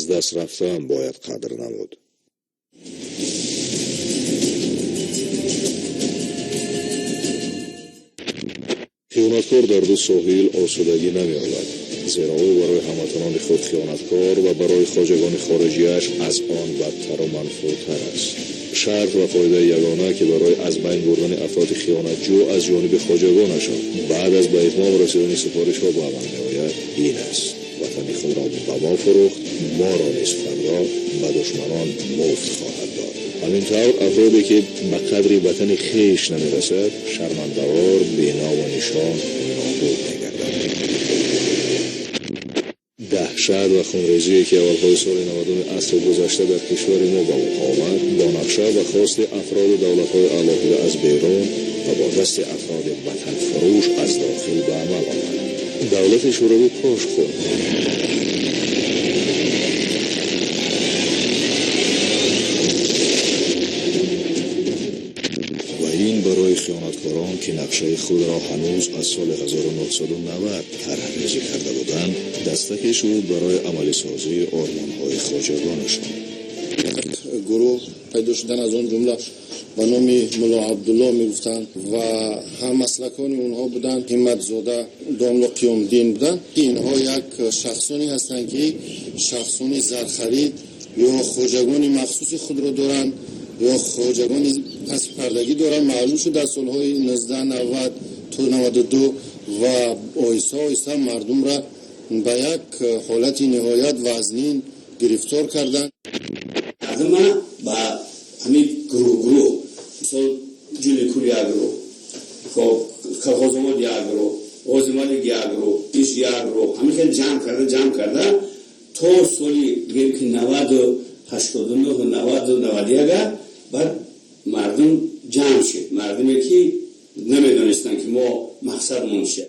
Аз даст рафтан бояд қадр намуд. Хиёнаткор дар ду соҳил осудагӣ намеёбад, зеро ӯ барои ҳамватанони худ хиёнаткор ва барои хоҷагони хориҷиаш аз он бадтару манфуртар аст. Шарт ва қоидаи ягона, ки барои аз байн бурдани афроди хиёнатҷӯ аз ҷониби хоҷагонашон баъд аз ба итмом расидани супоришҳо ба амал меояд, ин аст: ватани худро ба мо фурӯхт, моро низ фардо ба душманон муфт хоҳад дод. Ҳамин тавр, афроде ки ба қадри ватани хеш намерасад, шармандавор, беному нишон нобуд мегардад. Даҳшат ва хунрезие, ки аввалҳои соли 90-уми асри гузашта дар кишвари мо ба вуқӯъ омад, бо нақша ва хости афроду давлатҳои алоҳида аз берун ва бо дасти афроди ватанфурӯш аз дохил ба амал омад. Давлати Шӯравӣ пош хӯрд. Ва ин барои хиёнаткорон, ки нақшаи худро ҳанӯз аз соли 1990 тарҳрезӣ карда буданд, дастаке шуд барои амалисозии ормонҳои хоҷагонашон. Гурӯҳ пайдо шудан, аз он ҷумла ба номи Мулло Абдулло мегуфтанд ва ҳаммаслакони онҳо буданд, Ҳимматзода, домло Қиёмдин буданд, ки инҳо як шахсоне ҳастанд, ки шахсони зархарид ё хоҷагони махсуси худро доранд, ё хоҷагони пасипардагӣ доранд. Маълум шуд дар солҳои 1990 то 92 ва оҳиста оҳиста мардумра ба як ҳолати ниҳоят вазнин гирифтор карданд. Мардума ба ҳамин гурӯҳ гурӯҳ, мисол, Ҷули Кул як гурӯҳ, хоб, Колхозобод як гурӯҳ, Озималик як гурӯҳ, иш як гурӯҳ, ҳамин хел ҷамъ карда, ҷамъ карда, то соли бигем ки 90, 89, 90, 91-а баъд мардум ҷамъ шуд, мардуме ки намедонистанд, ки мо мақсадмон чия.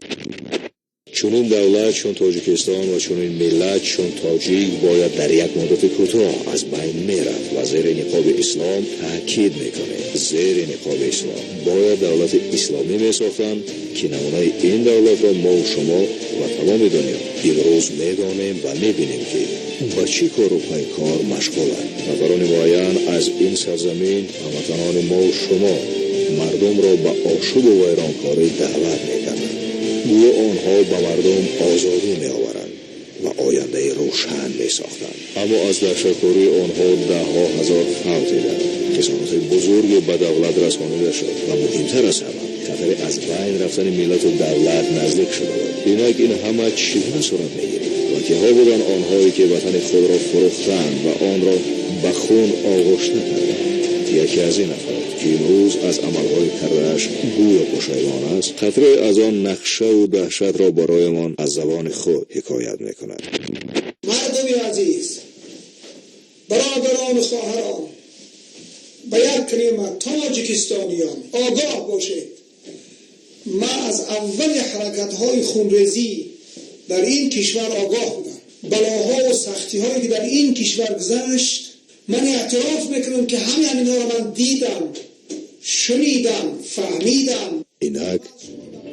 Чунин давлат чун Тоҷикистон ва чунин миллат чун тоҷик бояд дар як муддати кӯтоҳ аз байн мерафт. Ва зери ниқоби ислом, таъкид мекунем, зери ниқоби ислом бояд давлати исломӣ месохтанд, ки намунаи ин давлатро мову шумо ва тамоми дунё имрӯз медонем ва мебинем, ки ба чӣ кору пайкор машғуланд. Нафарони муайян аз ин сарзамин ҳамватанони мову шумо мардумро ба ошӯбу вайронкорӣ даъват мекарданд. Гӯё онҳо ба мардум озодӣ меоваранд ва ояндаи рӯшан месохтанд. Аммо аз даҳшаткории онҳо даҳҳо ҳазор фавтиданд, хисороти бузурге ба давлат расонида шуд ва муҳимтар аз ҳама, хатари аз байн рафтани миллату давлат наздик шуда буд. Инак, ин ҳама чӣ гуна сурат мегирифт ва киҳо буданд онҳое, ки ватани худро фурӯхтанд ва онро ба хун оғушта карданд? Яке аз ин афрод, ки имрӯз аз амалҳои кардааш гӯё пушаймон аст, қатрае аз он нақшаву даҳшатро бароямон аз забони худ ҳикоят мекунад. Мардуми азиз, бародарону хоҳарон, ба як калима, тоҷикистониён, огоҳ бошед. Ман аз аввали ҳаракатҳои хунрезӣ дар ин кишвар огоҳ будам. Балоҳову сахтиҳое, ки дар ин кишвар гузашт, ман эътироф мекунам, ки ҳамаи ҳаминҳоро ман дидам, шунидам, фаҳмидам. Инак,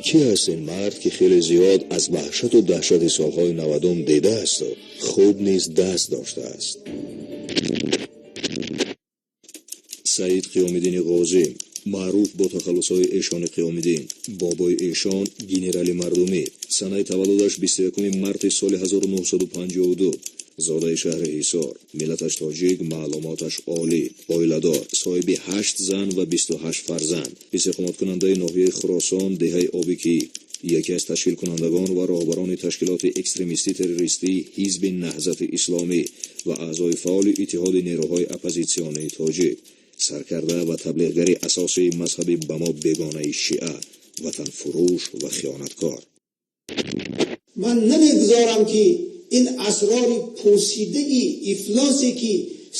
кӣ аст ин мард, ки хеле зиёд аз ваҳшату даҳшати солҳои 90-ум дидаасту худ низ даст доштааст? Саид Қиёмиддини Ғозӣ, маъруф бо тахаллусҳои Эшони Қиёмиддин, Бобои Эшон, генерали мардумӣ. Санаи таваллудаш 21 марти соли 1952, зодаи шаҳри Ҳисор, миллаташ тоҷик, маълумоташ олӣ, оиладор, соҳиби ҳашт зан ва 28 фарзанд, истиқоматкунандаи ноҳияи Хуросон, деҳаи Обикӣ, яке аз ташкилкунандагон ва роҳбарони ташкилоти экстремистӣ террористии Ҳизби Наҳзати Исломӣ ва аъзои фаъоли Иттиҳоди нерӯҳои оппозитсионии тоҷик, саркарда ва таблиғгари асосии мазҳаби ба мо бегонаи шиа, ватанфурӯш ва хиёнаткор. Ман намегузорам, ки ин асрори пӯсидаи ифлосе, ки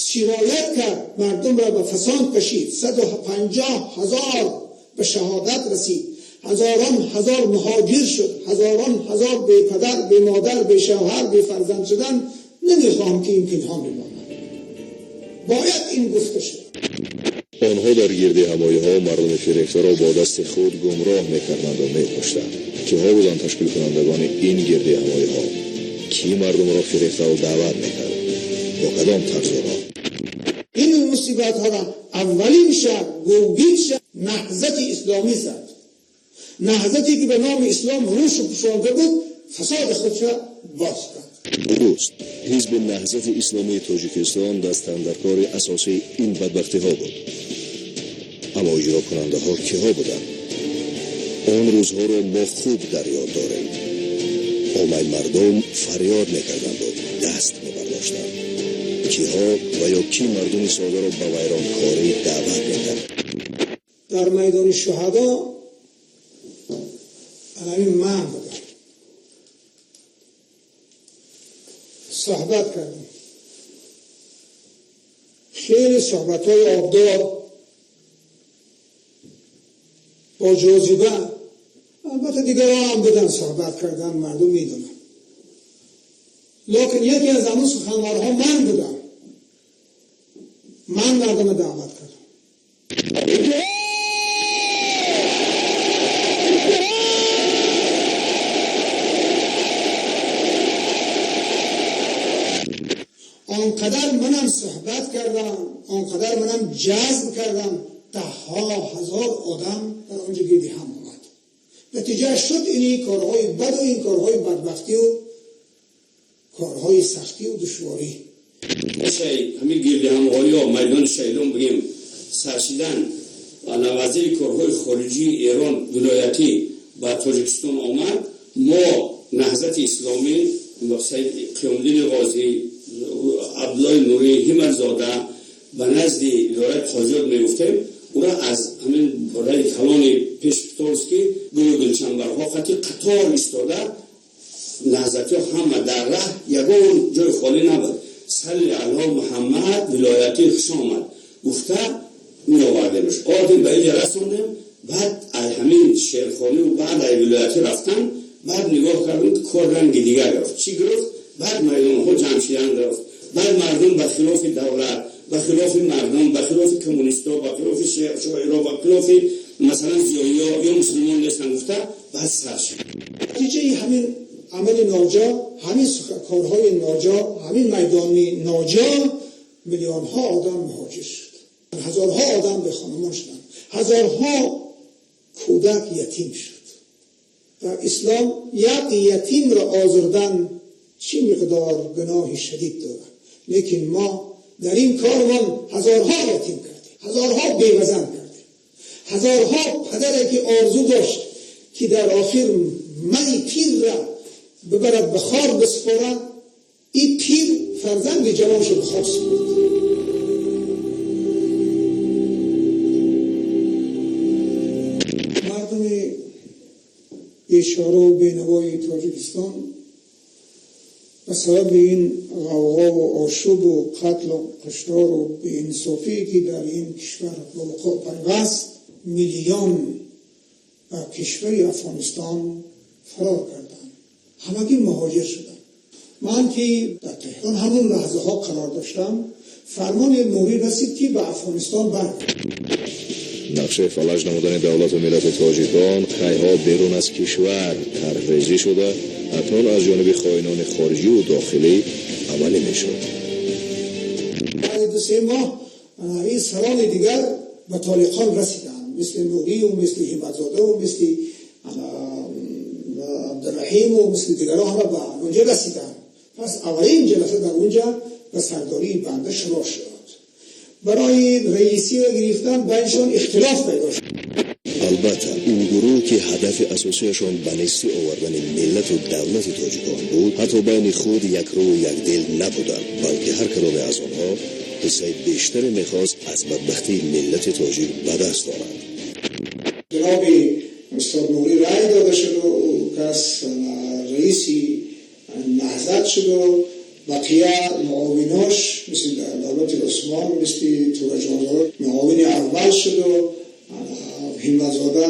сироят кард, мардумро ба фасод кашид, 150 000 ба шаҳодат расид, ҳазорон ҳазор муҳоҷир шуд, ҳазорон ҳазор бепадар, бемодар, бешавҳар, бефарзанд шуданд, намехоҳам, ки ин пинҳон бимонад. Бояд ин гуфта шуд. Онҳо дар гирди ҳамоиҳо мардуми фирефтаро бо дасти худ гумроҳ мекарданду мекуштанд. Киҳо буданд ташкилкунандагони ин гирди ҳамоиҳо? Кӣ мардумро фирефтаву даъват мекард? Бо кадом тарзу роҳ? Ин мусибатҳоро аввалин шаб гӯгид Наҳзати исломӣ зад. Наҳзате ки ба номи ислом рӯшу пӯшонда буд, фасоди худша боз кард. Дуруст, ҳизби Наҳзати исломии Тоҷикистон дастандаркори асосии ин бадбахтиҳо буд. Аммо иҷрокунандаҳо киҳо буданд? Он рӯзҳоро мо хуб дар ёд дорем. Оммаи мардум фарёд мекарданду даст мебардоштанд. Киҳо ва ё кӣ мардуми содаро ба вайронкорӣ даъват мекард? Дар майдони шуҳадо ҳамин ман будам, суҳбат кардем, хеле суҳбатҳои обдор бо ҷозиба. Албатта, дигарон ҳам буданд, суҳбат кардан, мардум медонанд, лекин яке аз ҳамон суханварҳо ман будам. Ман мардума даъват кардам. Онқадар манам суҳбат кардам, онқадар манам ҷазб кардам, даҳҳо ҳазор одам дар онҷо гирди ҳам омад. Натиҷа шуд ини корҳои баду ин корҳои бадбахтию корҳои сахтию душворӣ. Ҳамин гирдиҳамоиҳо майдони шаҳидон бигем саршидан ва вазири корҳои хориҷии Эрон вилоятӣ ба Тоҷикистон омад. Мо, Наҳзати исломӣ, Саид Қиёмуддини Ғозӣ, Абдуллои Нурӣ, Ҳиматзода, ба назди идораи қозиёт мегуфтем, ура аз ҳамин раи калони пеш Петровский гулу гулчанбарҳо қати қатор истода, наҳзатиҳо ҳама дар раҳ, ягон ҷои холӣ набуд, «Салли ало Муҳаммад, вилоятӣ хуш омад» гуфта меовардемш, овардем, ба инҷа расондем. Баъд ай ҳамин шеърхониву баъд ай вилоятӣ рафтан, баъд нигоҳ кардем, кор ранги дигар гирифт. Чӣ гирифт? Баъд майдонҳо ҷамъ шидан гирифт. Баъд мардум ба хилофи давлат, ба хилофи мардум, ба хилофи коммунистҳо, ба хилофи шоиро, ба хилофи, масалан, зиёиё ё мусулмон нестан гуфта, баъд сар шуд. Натиҷаи ҳамин амали ноҷо, ҳамин корҳои ноҷо, ҳамин майдони ноҷо, миллионҳо одам муҳоҷир шуд, ҳазорҳо одам бехонамон шуданд, ҳазорҳо кӯдак ятим шуд. Дар ислом як ятимро озурдан чӣ миқдор гуноҳи шадид дорад, лекин мо дар ин кормон ҳазорҳо ятим кардем, ҳазорҳо бевазан кардем, ҳазорҳо падаре ки орзу дошт ки дар охир мани пирра бибарад, ба хор бисупорад, ин пир фарзанди ҷавоншо ба хок супурд. Мардуми бечораву бенавои Тоҷикистон ба сабаби ин ғавғову ошӯбу қатлу куштору беинсофие ки дар ин кишвар ба вуқӯъ пайваст, миллион ба кишвари Афғонистон фарор карданд, ҳамагӣ муҳоҷир шуданд. Ман ки дар Теҳрон ҳамон лаҳзаҳо қарор доштам, фармони Нурӣ расид ки ба Афғонистон баргардам. Нақшаи фалаҷ намудани давлату миллати тоҷикон кайҳо берун аз кишвар тарҳрезӣ шуда, акнун аз ҷониби хоинони хориҷиву дохилӣ амалӣ мешуд. Баъди 2-се моҳ ин сарони дигар ба Толиқон расиданд, мисли Нурию мисли Ҳиматзодаву мисли Абдураҳиму мисли дигарон, ҳама ба онҷа расиданд. Пас аввалин ҷаласа дар онҷа ба сардории банда шурӯъ шуд. Барои раисиро гирифтан байншон ихтилоф пайдо шуд. Албатта, ин гурӯҳ, ки ҳадафи асосияшон ба нестӣ овардани миллату давлати тоҷикон буд, ҳатто байни худ якрӯю якдил набуданд, балки ҳар кадоме аз онҳо ҳиссаи бештаре мехост аз бадбахтии миллати тоҷик ба даст орад. Ҷаноби устод Нурӣ рай дода шуду кас раиси Наҳзат шуду бақия муовинош, мисли Давлати Усмон, мисли Тураҷонзода муовини аввал шуду Ҳимматзода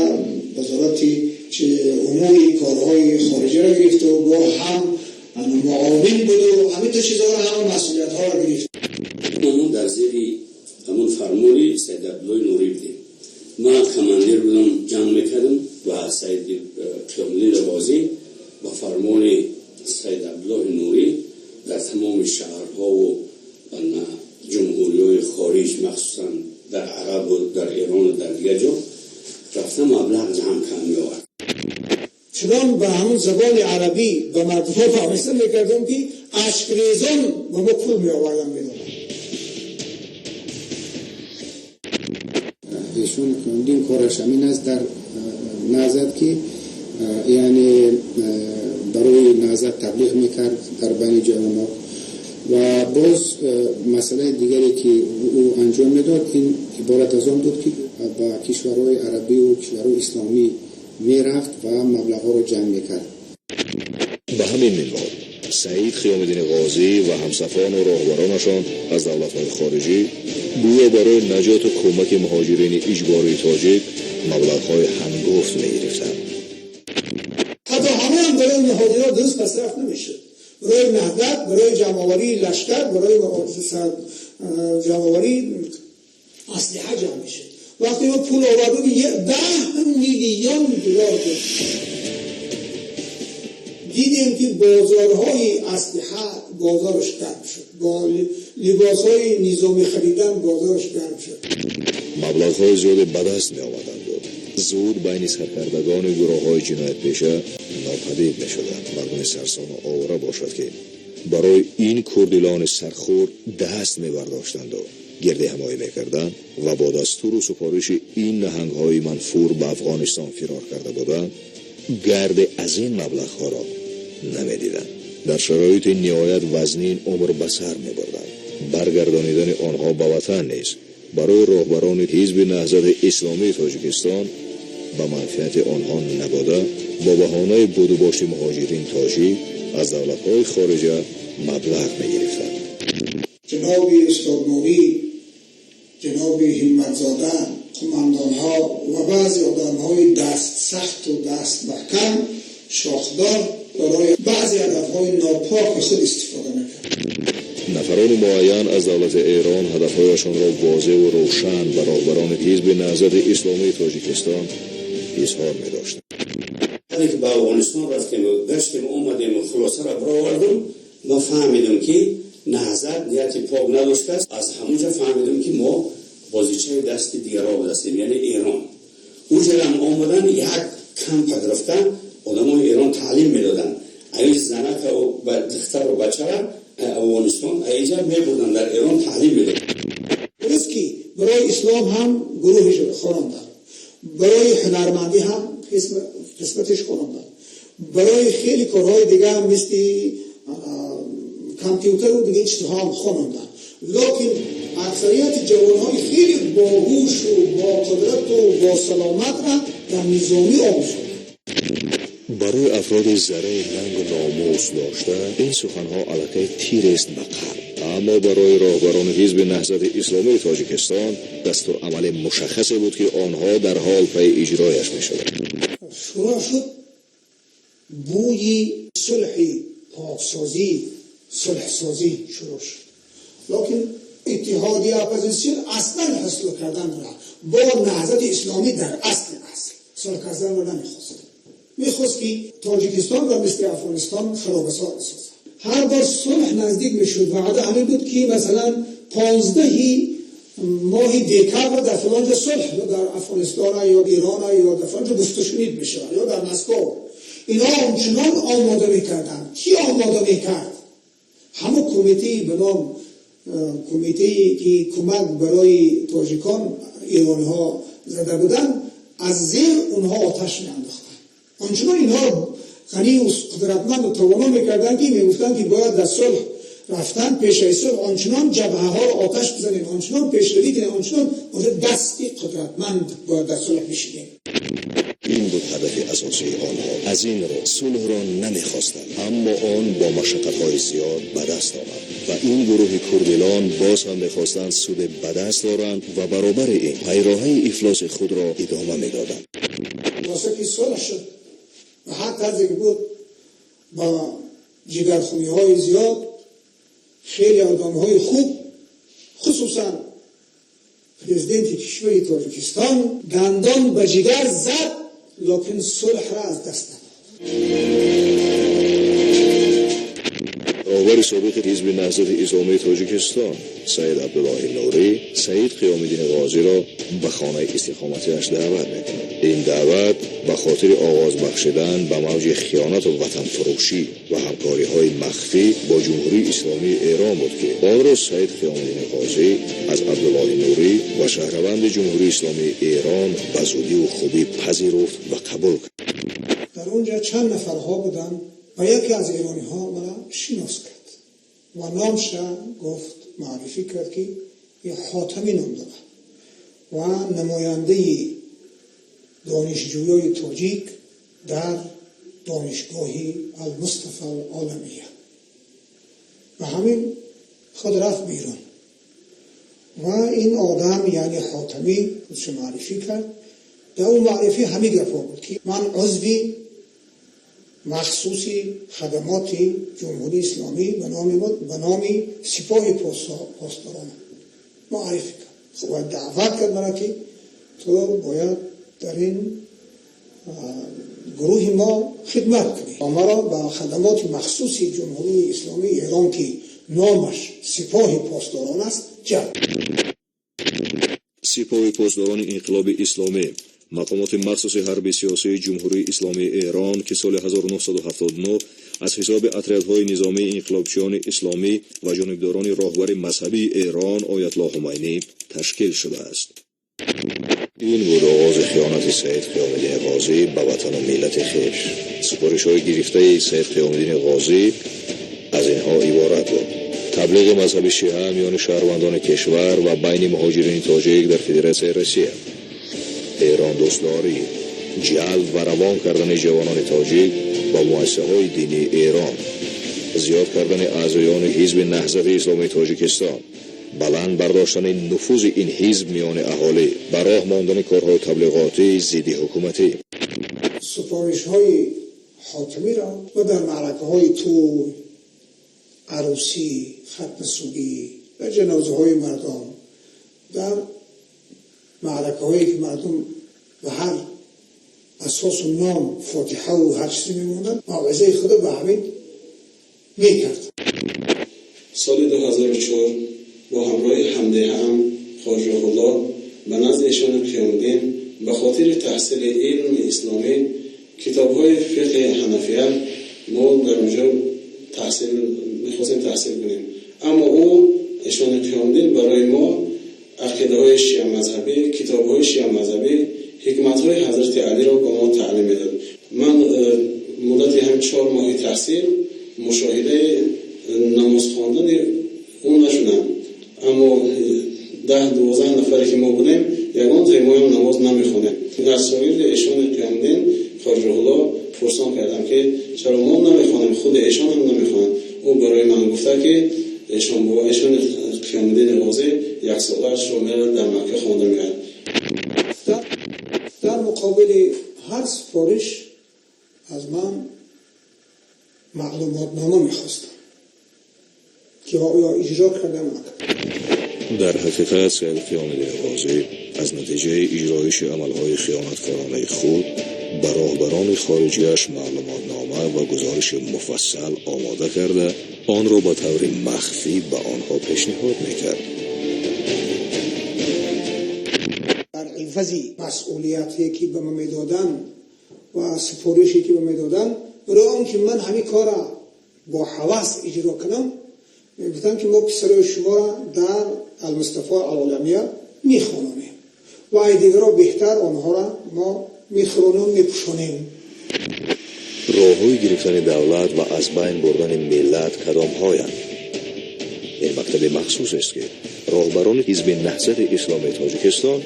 вазорати умури корҳои хориҷиро гирифту бо ҳам муовин буду ҳамин то чизҳоро, ҳама масъулиятҳоро гирифт. Мо дар зери ҳамон фармони Саид Абдуллои Нурӣ будем. Ман командир будам, ҷанг мекардам ва Саид Қиёмуддин Ғозӣ ба фармони Саид Абдуллоҳи Нурӣ дар тамоми шаҳрҳову рафта маблағ ҷамъ кард меовард. Чунон ба ҳамун забони арабӣ ба мардумҳо фаҳмиста мекардем, ки ашкрезон ба мо пул меовардан медоданд. Эшон дин кораш ҳамин аст дар Наҳзат, ки яъне барои Наҳзат таблиғ мекард дар байни ҷавонҳо. Ва боз масъалаи дигаре ки ӯ анҷом медод, ин иборат аз он буд, ки ба кишварҳои арабию кишварҳои исломӣ мерафт ва маблағҳоро ҷамъ мекард. Ба ҳамин минвол Саид Қиёмиддини Ғозӣ ва ҳамсафону роҳбаронашон аз давлатҳои хориҷӣ гӯё барои наҷоту кӯмаки муҳоҷирини иҷбории тоҷик маблағҳои ҳангуфт мегирифтанд. Ҳатто ҳамаам барои муҳоҷирот дуруст масраф намешуд. Барои Наҳзат, барои ҷамъоварии лашкар, барои ҷамъоварии аслиҳа ҷамъ мешуд. Вақте мо пул овардем, 10 миллион доллар буд. Дидем, ки бозорҳои аслиҳа бозораш гарм шуд, бо либосҳои низомӣ харидан бозораш гарм шуд. Маблағҳои зиёде ба даст меомаданду зуд байни саркардагони гурӯҳҳои ҷиноятпеша нопадид мешуданд. Мардуми сарсону овора бошад, ки барои ин курдилони сархӯр даст мебардоштанду гирди ҳамоӣ мекарданд ва бо дастуру супориши ин наҳангҳои манфур ба Афғонистон фирор карда буданд, гарде аз ин маблағҳоро намедиданд. Дар шароити ниҳоят вазнин умр ба сар мебурданд. Баргардонидани онҳо ба ватан низ барои роҳбарони Ҳизби Наҳзати Исломии Тоҷикистон ба манфиати онҳо набуда, бо баҳонаи будубоши муҳоҷирин тоҷик аз давлатҳои хориҷа маблағ мегирифтанд. Ҷаноби устод Нурӣ, ҷаноби Ҳимматзода, қумандонҳо ва баъзе одамҳои дастсахту дастмаҳкам, шохдор барои баъзе ҳадафҳои нопоки худ истифода мекард. Нафарони муайян аз давлати Эрон ҳадафҳояшонро возеҳу рӯшан ба роҳбарони Ҳизби Наҳзати Исломии Тоҷикистон изҳор медоштанд. Вақте ки ба Афғонистон рафтем, гаштем, омадем, хулосаро баровардем, ма фаҳмидем, ки Наҳзат нияти пок надоштааст. Аз ҳамунҷа фаҳмидем, ки мо бозичаи дасти дигарҳо будастем, яъне Эрон. Уҷарам омадан, як кампа гирифтан, одамои Эрон таълим медоданд. Аи занакаву духтару бачара Афғонистон аиҷа мебурданд, дар Эрон таълим медоданд. Дуруст, ки барои ислом ҳам гурӯҳи хононданд, барои ҳунармандӣ ҳам қисматиш хононданд, барои хеле корҳои дига ҳам, мисли компютеру дига чизҳо ҳам хононданд, лекин аксарияти ҷавонҳои хеле боҳушу боқудрату босаломатра дар низомӣ омӯзонданд. Барои афроди зарраи нангу номус дошта ин суханҳо аллакай тирест ба қалб, аммо барои роҳбарони Ҳизби Наҳзати Исломии Тоҷикистон дастурамали мушаххасе буд, ки онҳо дар ҳол пайи иҷрояш мешуданд. Шурӯъ шуд бӯи сулҳи поксозӣ, сулҳсозӣ шурӯъ шуд, лекин иттиҳоди оппозитсион аслан ҳосил карданро бо Наҳзати Исломӣ дар асли асл сулҳ карданро намехост. Мехост, ки Тоҷикистонро мисли Афғонистон харобасор созад. Ҳар бор сулҳ наздик мешуд, ваъда ҳамин буд, ки масалан 15-и моҳи декабр дар фалонҷо сулҳ дар Афғонистон ё Эрон ё дар фалонҷо гуфтушунид мешавад ё дар Москва. Инҳо ончунон омода мекарданд. Кӣ омода мекард? Ҳамон кумитаи ба ном кумитае, ки кӯмак барои тоҷикон эрониҳо зада буданд, аз зер онҳо оташ меандохтанд. Ончунон инҳо ғанию қудратманду тавоно мекарданд, ки мегуфтанд, ки бояд дар сулҳ рафтан, пешаи сулҳ ончунон ҷабҳаҳоро оташ бизанем, ончунон пешравӣ кунем, ончунон онҷо дасти қудратманд бояд дар сулҳ бишинем. Ин буд ҳадафи асосии онҳо. Аз ин рӯ сулҳро намехостанд, аммо он бо машаққатҳои зиёд ба даст омад ва ин гурӯҳи курдилон боз ҳам мехостанд суде ба даст оранд ва баробари ин пайроҳаи ифлоси худро идома медоданд. Хулоса, ки сулҳ шуд, ба ҳар тарзе ки буд, ба ҷигархуниҳои зиёд, хеле одамҳои хуб, хусусан президенти кишвари Тоҷикистон дандон ба ҷигар зад, лекин сулҳро аз даст надод. Роҳбари собиқи Ҳизби Наҳзати Исломии Тоҷикистон Саид Абдуллоҳи Нурӣ Саид Қиёмиддини Ғозиро ба хонаи истиқоматиаш даъват мекунад. Ин даъват ба хотири оғоз бахшидан ба мавҷи хиёнату ватанфурӯшӣ ва ҳамкориҳои махфӣ бо Ҷумҳурии Исломии Эрон буд, ки онро Саид Қиёмиддини Ғозӣ аз Абдуллоҳи Нурӣ ва шаҳрванди Ҷумҳурии Исломии Эрон ба зудиву хубӣ пазируфт ва қабул кард. Дар онҷа чанд нафарҳо буданд ва яке аз эрониҳо мана шинос кард ва номша гуфт, маърифӣ кард, ки Хотамӣ ном дорад ва намояндаи донишҷӯёи тоҷик дар донишгоҳи Алмустафа Оламия. Ва ҳамин худ рафт берун ва ин одам, яъне Хотамӣ, худшо маърифӣ кард. Дар ӯ маърифӣ ҳамин гапҳо буд, ки ман узви махсуси хадамоти Ҷумҳурии Исломӣ ба номи Сипоҳи Посдорон муаррифӣ кард ва даъват кард мана, ки ту бояд дар ин гурӯҳи мо хидмат кунӣ, ва маро ба хадамоти махсуси Ҷумҳурии Исломии Эрон, ки номаш Сипоҳи Посдорон аст, ҷалб. Сипоҳи Посдорони Инқилоби Исломӣ — мақомоти махсуси ҳарби сиёсии Ҷумҳурии Исломии Эрон, ки соли 1979 аз ҳисоби отрядҳои низомии инқилобчиёни исломӣ ва ҷонибдорони роҳбари мазҳабии Эрон Оятло Ҳумайнӣ ташкил шудааст. Ин буд оғози хиёнати Саид Қиёмиддини Ғозӣ ба ватану миллати хеш. Супоришҳои гирифтаи Саид Қиёмиддини Ғозӣ аз инҳо иборат буд: таблиғи мазҳаби шиа миёни шаҳрвандони кишвар ва байни муҳоҷирини тоҷик дар Федератсияи Россия, эрондӯстдорӣ, ҷалб ва равон кардани ҷавонони тоҷик ба муассисаҳои динии Эрон, зиёд кардани аъзоёни Ҳизби Наҳзати Исломии Тоҷикистон, баланд бардоштани нуфузи ин ҳизб миёни аҳолӣ, ба роҳ мондани корҳои таблиғотии зидди ҳукуматӣ. Супоришҳои Ҳотимиро ва дар маъракаҳои тӯй, арӯсӣ, хатми сугӣ ва ҷанозаҳои мардум, дар маъракаҳое ки мардум ба ҳар асосу ном фотиҳаву ҳар чизе мемонданд, мавъизаи худо ба ҳамин мекард. Соли 2004 бо ҳамроҳи ҳамдеҳаам Хоҷаулло ба назди эшони Қиёмдин ба хотири таҳсили илми исломӣ, китобҳои фиқҳи ҳанафия, мо дар онҷо таҳсил мехостем таҳсил кунем, аммо ӯ, эшони Қиёмдин, барои мо ақидаҳои шиамазҳабӣ, китобҳои шиамазҳабӣ, ҳикматҳои ҳазрати Алиро ба мо таълим медод. Ман муддати ҳам 4 моҳи таҳсил мушоҳидаи намоз хондани ӯ нашудам, аммо 10-12 нафаре ки мо будем, ягон таи моям намоз намехонем. Аз шогирди эшони Қиёмдин Хоҷаулло пурсон кардам, ки чаро мо намехонем, худи эшонам намехонанд. Ӯ барои ман гуфта, ки эшон бо эшони Қиёмиддини Ғозӣ яксолаашро мерад, дар Макка хонда меояд. Дар муқобили ҳар супориш аз ман маълумотнома мехостам, ки оё иҷро кардам, накардам. Дар ҳақиқат, Саид Қиёмиддини Ғозӣ аз натиҷаи иҷроиши амалҳои хиёнаткоронаи худ ба роҳбарони хориҷиаш маълумотнома ва гузориши муфассал омода карда, онро ба таври махфӣ ба онҳо пешниҳод мекард. Дар ивази масъулияте ки ба ман медоданд ва супорише ки ба медоданд, барои он ки ман ҳамин корро бо ҳавас иҷро кунам, мегуфтам, ки мо писарои шуморо дар Алмустафо Алоламия мехононем ва ай дигаро беҳтар онҳоро мо мехӯронем, мепӯшонем. Роҳҳои гирифтани давлат ва аз байн бурдани миллат кадомҳоянд? Ин мактаби махсусест, ки роҳбарони Ҳизби Наҳзати Исломии Тоҷикистон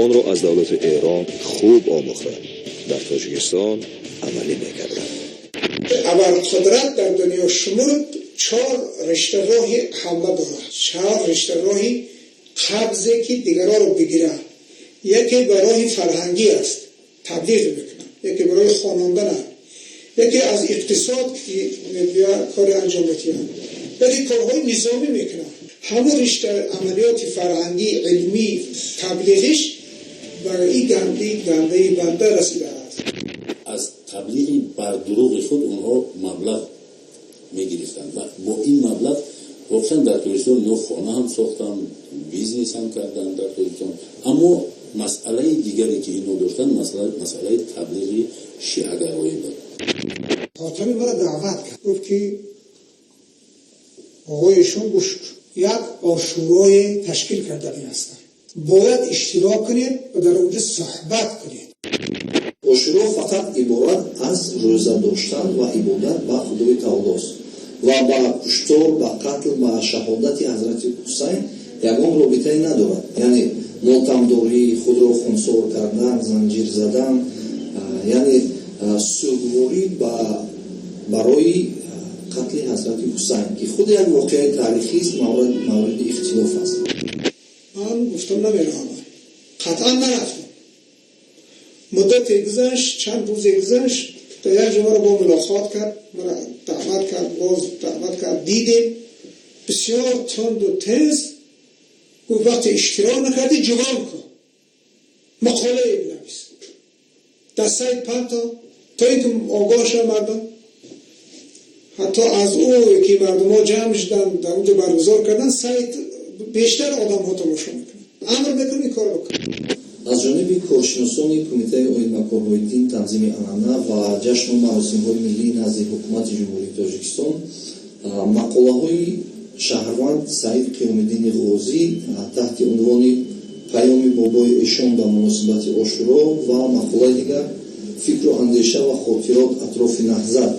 онро аз давлати Эрон хуб омӯхта, дар Тоҷикистон амалӣ мекарданд. Абарқудрат дар дунё шумурд чор ришта роҳи ҳамла дорад, чор ришта роҳи қабзе, ки дигароро бигирад. Яке ба роҳи фарҳангӣ аст, таблиғ мекунад, яке барои хонондан аст, яке аз иқтисод, ки кори анҷом медиҳад, яке корҳои низомӣ мекунад. Ҳамон ришта амалиёти фарҳангӣ, илмӣ, таблиғиш ба ин ганди гандаи банда расидааст. Аз таблиғи бардуруғи худ онҳо маблағ мегирифтанд ва бо ин маблағ воқеан дар Тоҷикистон инҳо хона ҳам сохтанд, бизнес ҳам карданд дар Тоҷикистон. Аммо масъалаи дигаре, ки инҳо доштанд, масъалаи таблиғи шиагароӣ буд. Хотами маро даъват кард, гуфт ки оғои эшон гӯш, як ошӯрое ташкил кардани ҳастанд, бояд иштирок кунед ва дар онҷо суҳбат кунед. Ошӯро фақат иборат аз рӯза доштан ва ибодат ба Худои Таолост ва ба куштор, ба қатл, ба шаҳодати ҳазрати Ҳусайн ягон робитае надорад. Яъне мотамдорӣ, худро хунсор кардан, занҷир задан, яъне сӯгворӣ барои қатли ҳазрати Ҳусайн, ки худ як воқеаи таърихист, мавриди ихтилоф аст. Ман гуфтам, намеравам, қатъан нарафтам. Муддате гузашт, чанд рӯзе гузашт, та як ҷо маро бо мулоқот кард, маро даъват кард, боз даъват кард, дидем, бисёр тунду тез гуфт: вақте иштирок накардӣ, ҷуброн кун, мақолае бинавис, дар сайт панто, то инки огоҳ шаванд мардум. Ҳатто аз ӯ ки мардумҳо ҷамъ шуданд, дар онҷо баргузор кардан, сайт бештар одамҳо тамошо мекунанд. Амр мекунем, ин корро бикун. Аз ҷониби коршиносони Кумитаи оид ба корҳои дин, танзими анъана ва ҷашну маросимҳои миллии назди Ҳукумати Ҷумҳурии Тоҷикистон мақолаҳои шаҳрванд Саид Қиёмиддини Ғозӣ таҳти унвони «Паёми бобои эшон ба муносибати Ошӯро» ва мақолаи дигар «Фикру андеша ва хотирот атрофи наҳзат: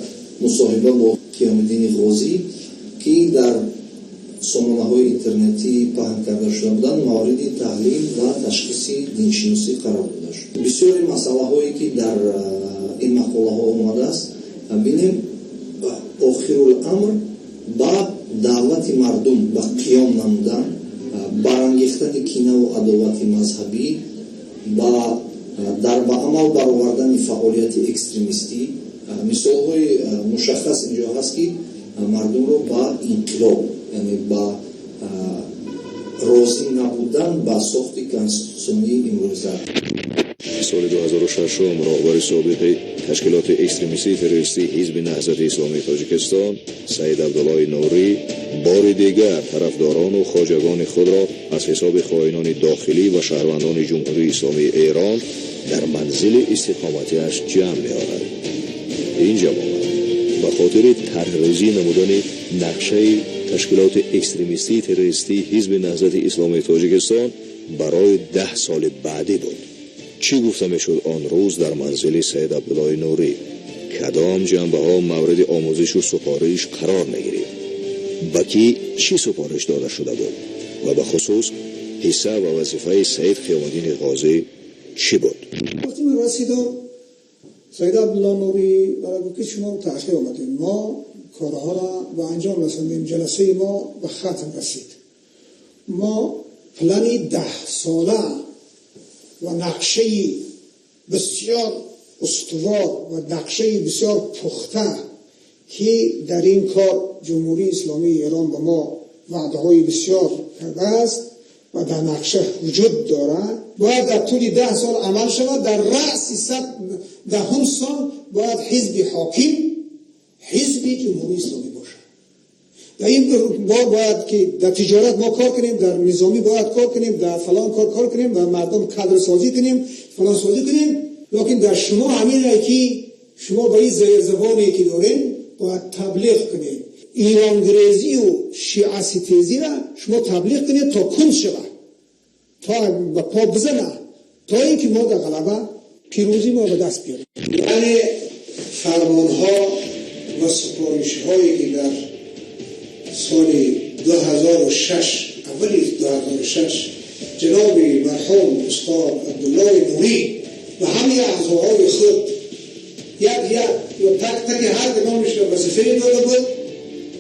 мусоҳиба бо Қиёмиддини Ғозӣ», ки дар сомонаҳои интернетӣ паҳн карда шуда буданд, мавриди таҳлил ва ташхиси диншиносӣ қарор дода шуд. Бисёри масъалаҳое, ки дар ин мақолаҳо омадааст, бинем, охируламр ба даъвати мардум ба қиём намудан, барангехтани кинаву адовати мазҳабӣ, ба дар ба амал баровардани фаъолияти экстремистӣ, мисолҳои мушаххас инҷо ҳаст, ки мардумро ба инқилоб, яъне ба розӣ набудан ба сохти конститутсионии имрӯза. Соли 2006 роҳбари собиқи ташкилоти экстремистии террористии Ҳизби Наҳзати Исломии Тоҷикистон Саид Абдуллои Нурӣ бори дигар тарафдорону хоҷагони худро аз ҳисоби хоинони дохилӣ ва шаҳрвандони Ҷумҳурии Исломии Эрон дар манзили истиқоматиаш ҷамъ меорад. Ин ҷамоат ба хотири тарҳрезӣ намудани нақшаи ташкилоти экстремистии террористии Ҳизби Наҳзати Исломии Тоҷикистон барои 10 соли баъдӣ буд. Чӣ гуфта мешуд он рӯз дар манзили Саид Абдуллои Нурӣ? Кадом ҷанбаҳо мавриди омӯзишу супориш қарор мегирифт? Ба кӣ чӣ супориш дода шуда буд ва бахусус ҳисса ва вазифаи Саид Қиёмуддини Ғозӣ чӣ буд? Вақте ман расидам, Саид Абдулло Нурӣ барои гуфт, ки шумо таъхир омадем, мо корҳоро ба анҷом расондем, ҷаласаи мо ба хатм расид. Мо плани 10 сола ва нақшаи бисёр устувор ва нақшаи бисёр пухта, ки дар ин кор Ҷумҳурии Исломии Эрон ба мо ваъдаҳои бисёр кардааст ва дар нақша вуҷуд дорад, бояд дар тӯли 10 сол амал шавад. Дар раъси сад даҳум сол бояд ҳизби ҳоким ҳизби Ҷумҳурии Исломӣ бошад. Дар ин бор бояд ки дар тиҷорат мо кор кунем, дар низомӣ бояд кор кунем, дар фалон кор кор кунем ва мардум кадрсозӣ кунем, фалонсозӣ кунем. Лекин дар шумо ҳамине ки шумо ба ин забоне ки дорем бояд таблиғ кунед, эронгурезию шиаситезиро шумо таблиғ кунед, то кунд шавад, то ба по бизанад, то ин ки мо дар ғалаба, пирӯзӣ мо ба даст биёрем. Яъне фармонҳо ва супоришҳое, ки дар соли 2006, аввали 2006, ҷаноби марҳум устод Абдуллои Нурӣ ба ҳамаи аъзоҳои худ як як ё так таки ҳар кадомашро вазифае дода буд,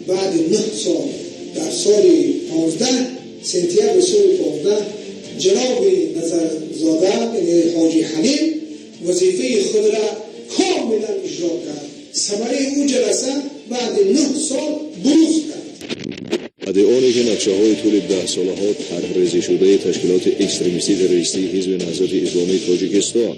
баъди 9 сол, дар соли 15, сентябри соли 15, ҷаноби Назарзода, яъне Ҳоҷи Ҳалим, вазифаи худро комилан иҷро кард. Самараи ӯ ҷаласа баъди 9 сол буруз кард. Баъди оне ки нақшаҳои тӯли даҳсолаҳо тарҳрезишудаи ташкилоти экстремистӣ террористии Ҳизби Наҳзати Исломии Тоҷикистон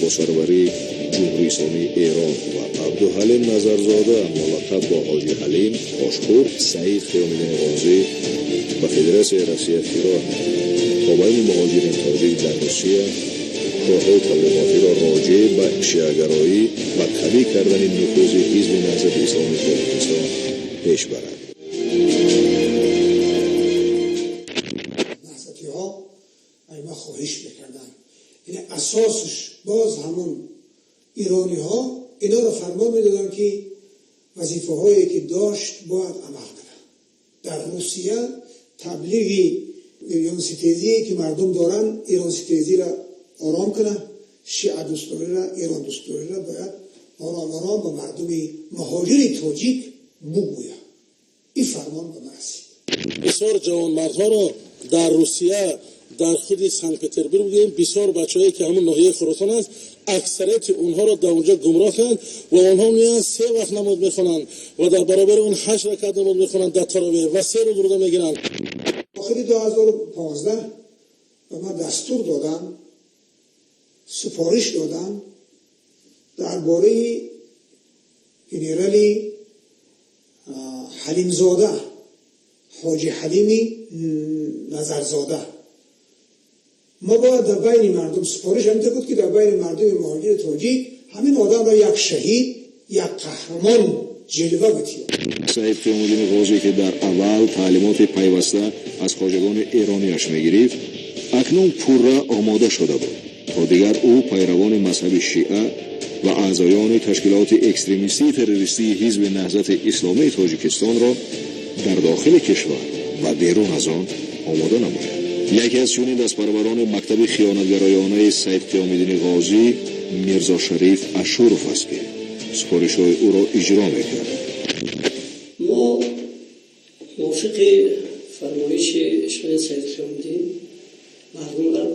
бо сарварии Ҷумҳурии Исломии Эрон ва Абдуҳалим Назарзода, мулаққаб бо Ҳоҷи Ҳалим Ошхур, Саид Қиёмиддини Ғозӣ ба Федератсияи Россия фирор намуд, то байни муҳоҷирин тоҷик дар Русия корҳои таблиғотиро роҷеъ ба шиагароӣ ва қавӣ кардани нуфузи Ҳизби Наҳзати Исломии Тоҷикистон пеш барад. Наҳзатиҳо ай ма хоҳиш мекарданд, яъне асосш боз ҳамун ирониҳо иноро фармон медоданд, ки вазифаҳое ки дошт бояд амал кунанд. Дар Русия таблиғи эронситезие ки мардум доранд, эронситезиро ором кунанд, шиа дӯстдориро, эрон дӯстдориро бояд ором ором ба мардуми муҳоҷири тоҷик бугӯяд. Ин фармон ба ман расид. Бисёр ҷавонмардҳоро дар Русия, дар худи Санкт Петербург бигӯем, бисёр бачаҳое ки ҳамун ноҳияи Хуросон аст, аксарияти онҳоро дар онҷо гумроҳ карданд ва онҳо меоянд, се вақт намоз мехонанд ва дар баробари он 8 ракат намоз мехонанд дар таровеҳ ва 3 рӯз рӯза мегиранд. Охири 2015 ба ман дастур доданд, супориш доданд дар бораи генерали Ҳалимзода, Ҳоҷи Ҳалими Назарзода. Мо бояд дар байни мардум, супориш ҳаминтар буд, ки дар байни мардуми муҳоҷири тоҷик ҳамин одамро як шаҳид, як қаҳрамон ҷилва бидиҳем. Саид Қиёмуддини Ғозӣ, ки дар аввал таълимоти пайваста аз хоҷагони эронияш мегирифт, акнун пурра омода шуда буд, то дигар ӯ пайравони мазҳаби шиа ва аъзоёни ташкилоти экстремистии террористии Ҳизби Наҳзати Исломии Тоҷикистонро дар дохили кишвар ва берун аз он омода намояд. Яке аз чунин дастпарварони мактаби хиёнатгароёнаи Саид Қиёмиддини Ғозӣ Мирзо Шариф Ашуров аст, ки супоришҳои ӯро иҷро мекард. Мо мувофиқи фармоиши шояд Саид Қиёмиддин мардумро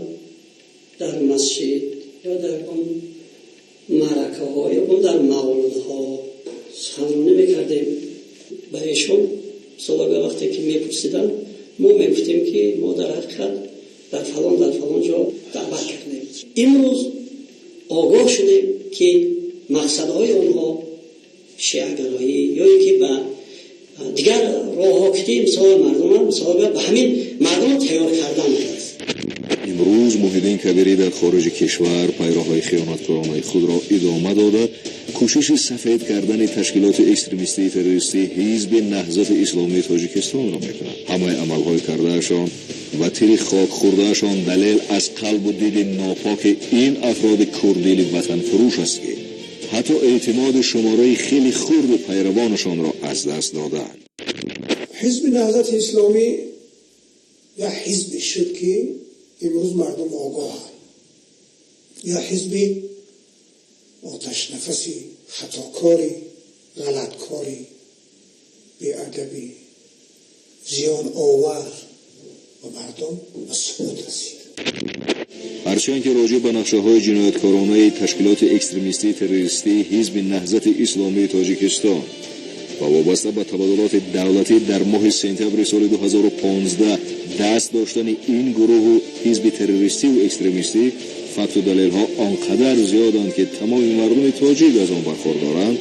дар масҷид ё дар он маъракаҳо ё он дар мавлудҳо суханронӣ мекардем. Ба эшон солага вақте ки мепурсиданд, мо мегуфтем, ки мо дар ҳақиқат дар фалон, дар фалон ҷо даъват кардем. Имрӯз огоҳ шудем, ки мақсадҳои онҳо шиагароӣ ё ин ки ба дигар роҳҳо ки мисол мардумам мисол ба ҳамин мардумро тайёр кардан будааст. Имрӯз Муҳиддин Кабирӣ дар хориҷи кишвар пайроҳҳои хиёнаткоронаи худро идома дода, кӯшиши сафед кардани ташкилоти экстремистии террористии Ҳизби Наҳзати Исломии Тоҷикистонро мекунад. Ҳамаи амалҳои кардаашон ва тири хок хӯрдаашон далел аз қалбу дили нопоки ин афроди курдили ватанфурӯш аст, ки ҳатто эътимоди шумораи хеле хурди пайравонашонро аз даст додаанд. Ҳизби Наҳзати Исломӣ як ҳизбе шуд, ки имрӯз мардум огоҳанд, як ҳизби оташнафаси хатокори, ғалаткори, беадабӣ, зиёновар ба мардум ба суқут расид. Ҳарчанд ки роҷеъ ба нақшаҳои ҷинояткоронаи ташкилоти экстремистии террористии Ҳизби Наҳзати Исломии Тоҷикистон ва вобаста ба табаддулоти давлатӣ дар моҳи сентябри соли 2015 даст доштани ин гурӯҳу ҳизби террористиву экстремистӣ факту далелҳо он қадар зиёданд, ки тамоми мардуми тоҷик аз он бархӯрдоранд,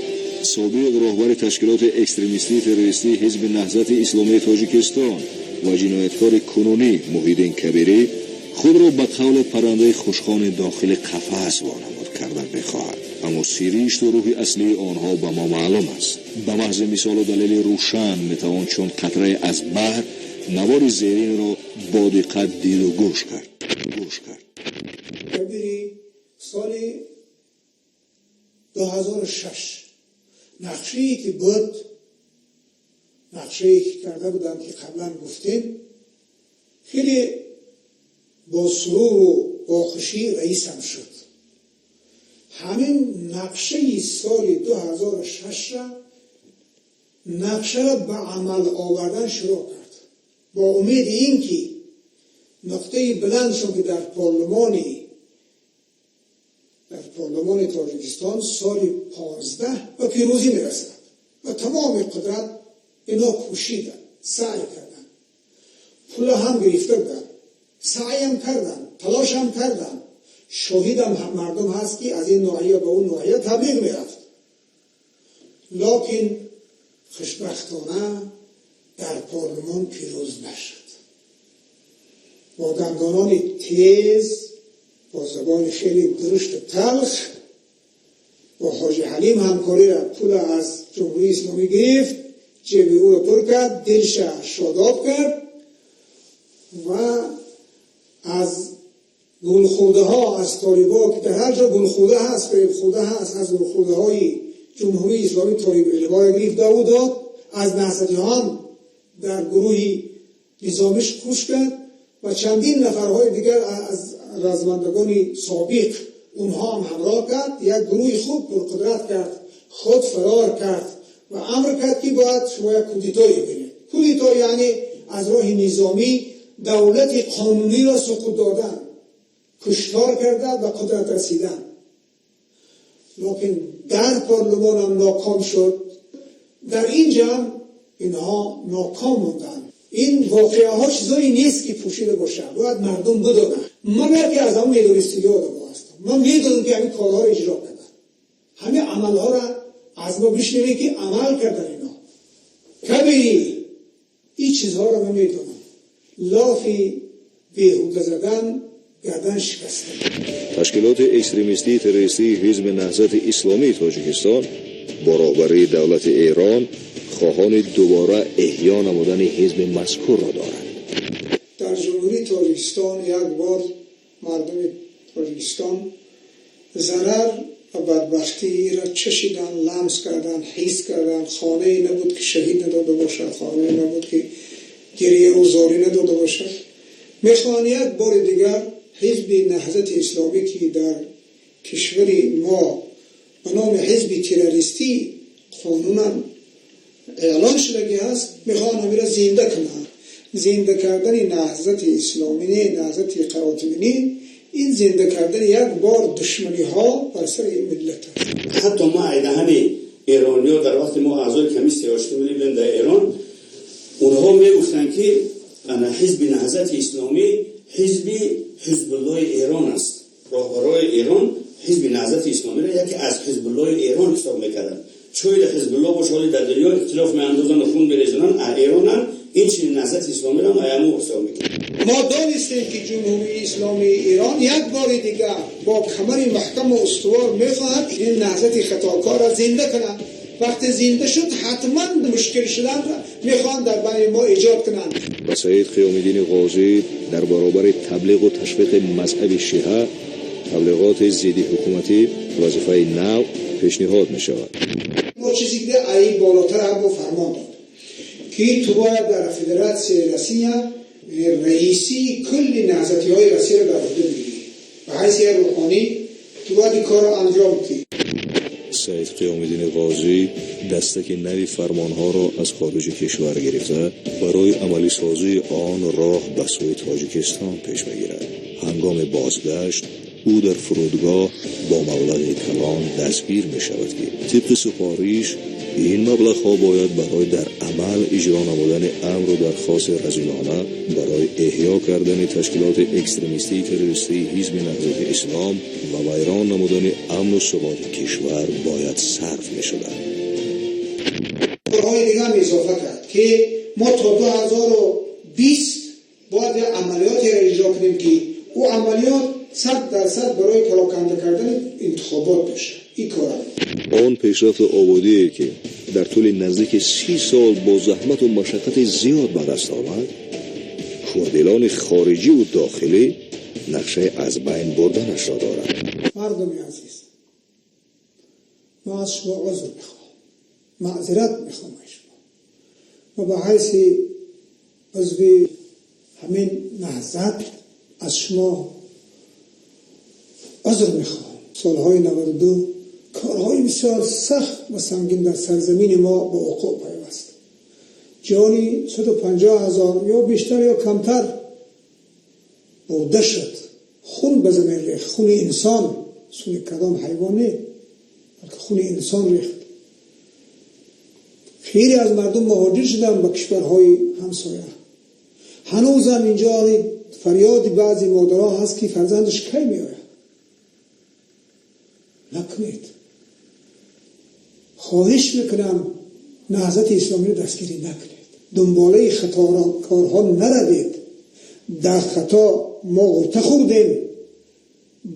собиқ роҳбари ташкилоти экстремистии террористии Ҳизби Наҳзати Исломии Тоҷикистон ва ҷинояткори кунунӣ Муҳиддин Кабирӣ худро ба қавли паррандаи хушхони дохили қафас вонамуд карда мехоҳад, аммо сиришту рӯҳи аслии онҳо ба мо маълум аст. Ба маҳзи мисолу далели рӯшан метавон чун қатрае аз баҳр навори зеринро бо диққат диду гӯш кард, гӯш кард. Кабири соли 2006 нақшае ки буд, нақшае ки карда буданд, ки қаблан гуфтем, хеле бо суруру бо хушӣ раисам шуд. Ҳамин нақшаи соли 2006-ра нақшаро ба амал овардан шурӯъ кард, бо умеди ин ки нуқтаи баландшон, ки дар парлумони Тоҷикистон соли 15 ба пирӯзӣ мерасад ва тамоми қудрат. Ино кӯшиданд, саъй карданд, пула ҳам гирифта буданд, саъям карданд, талошам карданд. Шоҳидам мардум ҳаст, ки аз ин ноҳия ба он ноҳия таблиғ мерафт. Лекин хушбахтона дар парлумон пирӯз нашуд. Бо дандонони тез, бо забони хеле дурушту талх бо Ҳоҷи Ҳалим ҳамкорӣ пул аз Ҷумҳурии Исломӣ гирифт, ҷеби ӯро пур кард, дилша шодоб кард ва аз гулхӯрдаҳо, аз толибо, ки дар ҳар ҷо гулхӯрда ҳаст, фиребхӯрда ҳаст, аз гулхӯрдаҳои Ҷумҳурии Исломӣ толиби илмҳоро гирифт, довуд дод, аз наҳзатиҳон дар гурӯҳи низомиш кӯш кард ва чандин нафарҳои дигар аз размандагони собиқ онҳо ҳам ҳамроҳ кард. Як гурӯҳи хуб пурқудрат кард, худ фирор кард ва амр кард, ки бояд шумо як кудетое кунед. Кудето яъне аз роҳи низомӣ давлати қонуниро суқут додан, куштор карда ба қудрат расидан. Лекин дар парлумон ҳам ноком шуд, дар ин ҷамъ инҳо ноком монданд. Ин воқеаҳо чизое нест, ки пӯшида бошад, бояд мардум бидонанд. Ман яке аз ҳамон медонистагӣ одамҳо ҳастам. Ман медонам, ки ҳамин корҳоро иҷро карданд, ҳамин амалҳоро аз мо бишнавед, ки амал кардан ино кабири ин чизҳоро ман медонам. Лофи беҳуда задан гардан шикастан. Ташкилоти экстремистии террористии Ҳизби Наҳзати Исломии Тоҷикистон бо роҳбарии давлати Эрон хоҳони дубора эҳё намудани ҳизби мазкурро дорад. Дар Ҷумҳурии Тоҷикистон як бор мардуми Тоҷикистон зарар ва бадбахтиро чашидан, ламс кардан, ҳис кардан. Хонае набуд, ки шаҳид надода бошад, хонае набуд, ки гирьяву зорӣ надода бошад. Мехоҳанд як бори дигар Ҳизби Наҳзати Исломӣ, ки дар кишвари мо ба номи ҳизби террористӣ қонунан эълон шудагӣ ҳаст, мехоҳанд ҳамира зинда кунанд. Зинда кардани Наҳзати Исломӣ не, Наҳзати қаротибӣ, ин зинда кардани як бор душманиҳо бар сари ин миллат аст. Ҳатто мо айдаҳани эрониё дар вақти мо аъзои комиссияи ошти миллӣ будем дар Эрон, онҳо мегуфтанд, ки ана Ҳизби Наҳзати Исломӣ ҳизби Ҳизбуллоҳи Эрон аст. Роҳбарои Эрон Ҳизби Наҳзати Исломиро яке аз Ҳизбуллоҳи Эрон ҳисоб мекарданд. Чӯи Ҳизбуллоҳ бош, ҳоли дар дунё ихтилоф меандозанд, хун мерезонанд, эронанд, ин чунин Наҳзати Исломиро ҳам аямо ҳисоб мекунанд. Мо донистем, ки Ҷумҳурии Исломии Эрон як бори дигар бо камари маҳкаму устувор мехоҳад ин наҳзати хатокорро зинда кунад. Вақте зинда шуд, ҳатман мушкил шуданро мехоҳанд дар байни мо эҷод кунанд. Ба Саид Қиёмиддини Ғозӣ дар баробари таблиғу ташвиқи мазҳаби шиа, таблиғоти зидди ҳукуматӣ вазифаи нав пешниҳод мешавад. Мо чизе ки аи болотар ҳам бо фармон дод, ки ту бояд дар Федератсияи Россия раисии кулли наҳзатиҳои Россияро дар уҳда бигирӣ. Ба ҳайси як рӯҳонӣ ту бояд ин корро анҷом диҳӣ. Саид Қиёмиддини Ғозӣ дастаки нави фармонҳоро аз хориҷи кишвар гирифта, барои амалисозии он роҳ ба сӯи Тоҷикистон пеш мегирад. Ҳангоми бозгашт ӯ дар фурудгоҳ бо маблағи калон дастгир мешавад, ки тибқи супориш ин маблағҳо бояд барои дар амал иҷро намудани амру дархости разилона барои эҳё кардани ташкилоти экстремистии террористии Ҳизби Наҳзати Ислом ва вайрон намудани амну суботи кишвар бояд сарф мешуданд. Корҳои дига ҳам изофа кард, ки мо то 2020 бояд як амалиётеро иҷро кунем, ки ӯ амалиёт 100% барои пароканда кардани интихобот бошад. Ин кора Он пешрафту ободие, ки дар тӯли наздики 30 сол бо заҳмату машаққати зиёд ба даст омад, кӯрдилони хориҷиву дохилӣ нақшаи аз байн бурданашро дорад. Мардуми азиз, ман аз шумо узр мехоҳам, маъзират мехоҳам аз шумо ва ба ҳайси узви ҳамин наҳзат аз шумо узр мехоҳам. Солҳои 92 корҳои бисёр сахт ва сангин дар сарзамини мо ба вуқӯъ пайваст. Ҷони 150 000 ё бештар ё камтар бурда шуд, хун ба замин рехт, хуни инсон, хуни кадом ҳайвон не, балки хуни инсон рехт. Хеле аз мардум муҳоҷир шуданд ба кишварҳои ҳамсоя. Ҳанӯзам инҷо фарёди баъзе модарҳо ҳаст, ки фарзандаш кай меояд. накунед. Хоҳиш мекунам, Наҳзати Исломиро дастгирӣ накунед, дунболаи хатокорҳо наравед. Дар хато мо ғӯта хӯрдем,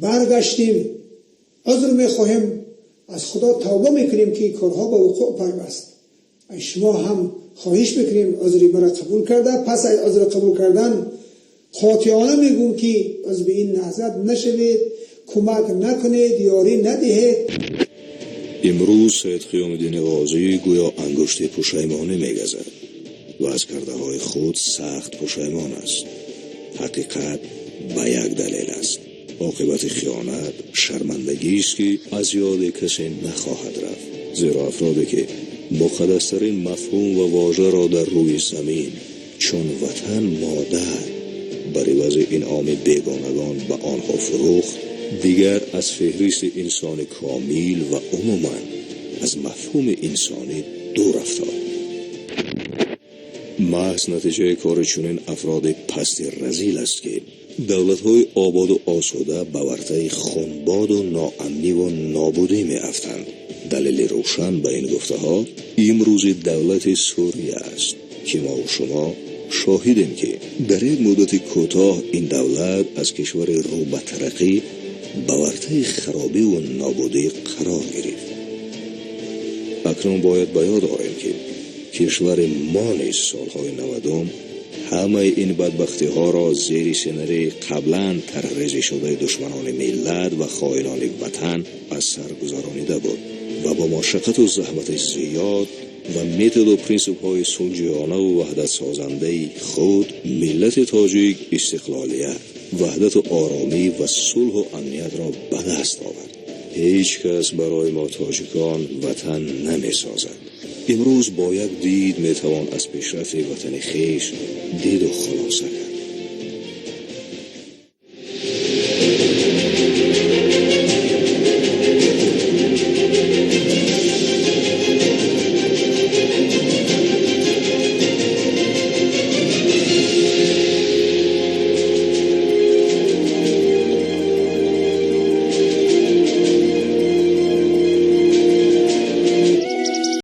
баргаштем, узр мехоҳем, аз Худо тавба мекунем, ки корҳо ба вуқӯъ пайваст. Аз шумо ҳам хоҳиш мекунем, узри маро қабул карда, пас аз узр қабул кардан қотеона мегӯм, ки узви ин наҳзат нашавед, кӯмак накунед, ёрӣ надиҳед. Имрӯз Саид Қиёмиддини Ғозӣ гӯё ангушти пушаймонӣ мегазад ва аз кардаҳои худ сахт пушаймон аст. Ҳақиқат ба як далел аст. Оқибати хиёнат шармандагист, ки аз ёди касе нахоҳад рафт, зеро афроде ки муқаддастарин мафҳум ва вожаро дар рӯи замин чун ватан модар бар ивази инъоми бегонагон ба онҳо фурӯхт, дигар аз феҳристи инсони комил ва умуман аз мафҳуми инсонӣ дур афтод. Маҳз натиҷаи кори чунин афроди пасти разил аст, ки давлатҳои ободу осуда ба вартаи хунбоду ноамниву нобудӣ меафтанд. Далели рӯшан ба ин гуфтаҳо имрӯзи давлати Сурия аст, ки мову шумо шоҳидем, ки дар як муддати кӯтоҳ ин давлат аз кишвари рӯ ба тараққӣ ба вартаи харобиву нобудӣ қарор гирифт. Акнун бояд ба ёд орем, ки кишвари мо низ солҳои 90-ум ҳамаи ин бадбахтиҳоро зери сенарии қаблан тарҳрезӣ шудаи душманони миллат ва хоинони ватан аз сар гузаронида буд ва бо машаққату заҳмати зиёд ва методу принсипҳои сулҳҷӯёнаву ваҳдатсозандаи худ миллати тоҷик истиқлолият, ваҳдату оромӣ ва сулҳу амниятро ба даст овард. Ҳеҷ кас барои мо тоҷикон ватан намесозад. Имрӯз бо як дид метавон аз пешрафти ватани хеш диду хулоса кард.